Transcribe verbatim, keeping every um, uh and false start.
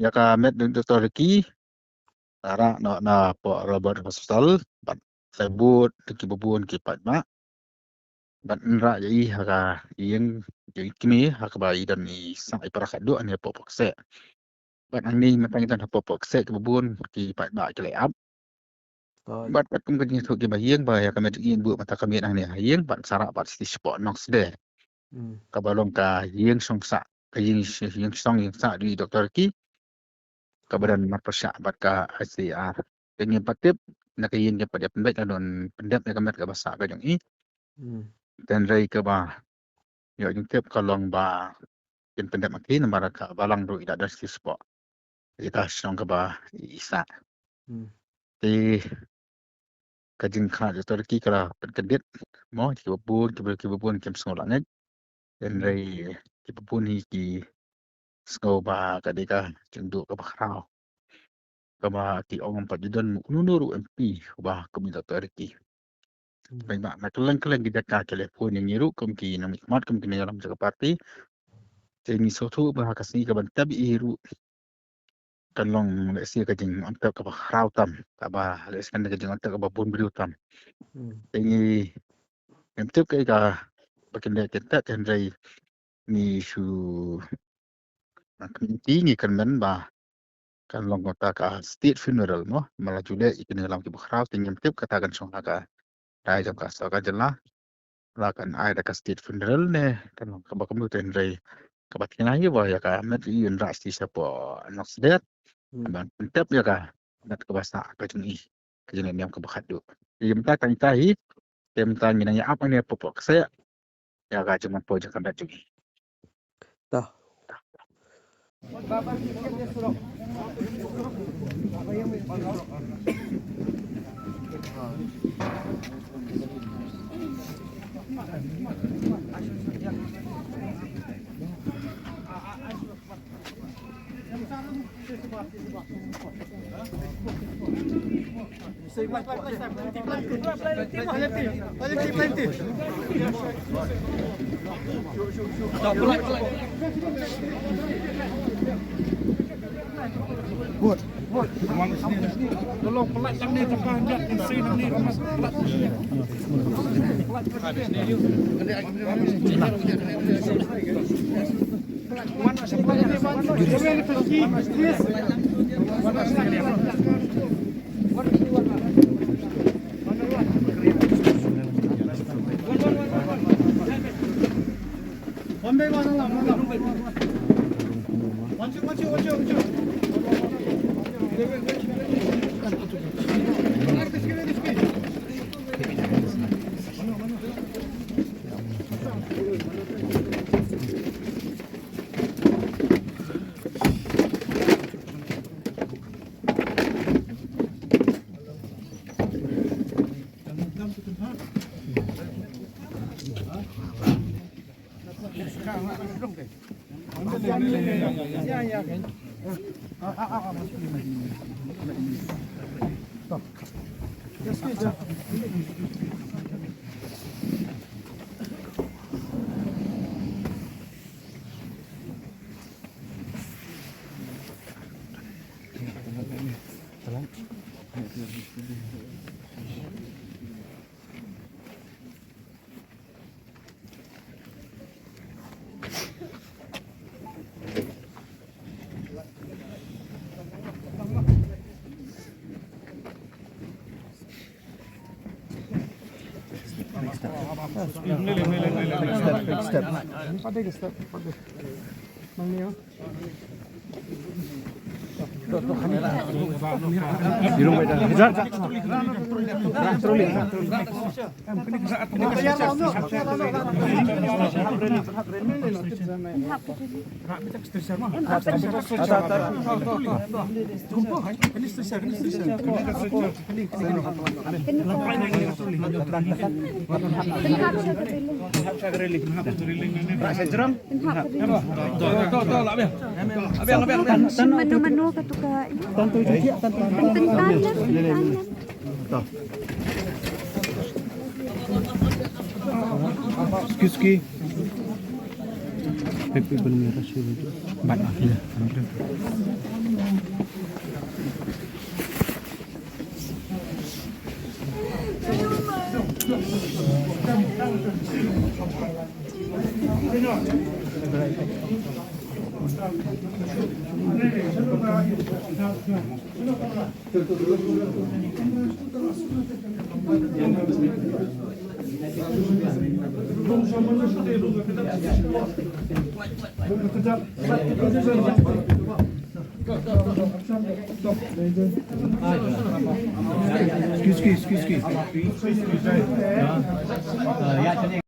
Ïa ka met Doctor Ricky, la rah noh na pdeng Robert Hospital, bad la bud da kiba bun ki paidbah. Bad yn rah ïa i ha ka ïing jong i kmie, ha kaba i don i sah i para khadduh hangne hapoh Pawkkseh. Bad hangne mynta ngi don hapoh Pawkkseh kiba bun ki paidbah ki la ïap. Bad katkum ka jingïathuh kiba ïeng ba ïa ka met jong i yn buh mynta ka miet hangne ha ïing, bad sa rah pat sha shatei shapoh Nongsder. Kaba long ka ïing song sah, ka ïing, ïing song ïing sah jong i Doctor Ricky. Kaba don marpyrshah bad ka I C R. Te ngim pat tip na ka ïing ngim pat ïa pynbeit lada yn pyndep ïa ka met kaba sah ka jong i. Te hynrei kaba ïoh jingtip ka long ba kin pyndep ma ki namar ka balang ruh i la don shatei shapoh ïa ka shnong kaba i sah. Te ka jingkha Doctor Ricky ka la pynkyndit mo, kiba bun, kiba, kiba bun kim sngew lah ngeit. Hynrei kiba bun hi ki sngew ba ka dei ka jingduh kaba khraw. Kaba ki ong ym pat ju don uno uno ruh M P uba kum i Doctor Ricky. Paidbah na kylleng kylleng ki jaka ki la phone ïa ngi ruh kum ki nongmihkhmat, kum ki nongïalam jong ka party. Te ngi sngewthuh ba ha ka sngi kaban tep ïa i ruh kan long lehse ka jingongtep kaba khraw tam, kaba lehse kan dei ka jingongtep kaba bun briew tam. Te ngi ngim tip kaei kaba kin leh kin teh, te hynrei ngi shu, na ka committee ngi kyrmen ba kan long kata ka state funeral mo, namar la ju leh ïa ki nongïalam kiba khraw, te ngim tip kata kan shong ha ka dei jong ka sorkar jylla, la kan ai da ka state funeral ne kan long kaba kumno, te hynrei kaba thymmai hi ba ïa ka met i yn rah shatei shapoh Nongsder. Ban pyntep ïa ka met kaba sah ka jong i, ka jingniam kaba khadduh. Te mynta tang ita hi, te mynta ngi nang ïa ap hangne hapoh Pawkkseh ïa ka jingwan poi jong ka met jong i. Mano mano ka tu ka. Tang tu tu tu. Excuse ki. Pek pek belum ya kasih. Bat ah ya. Excuse, excuse, excuse, excuse.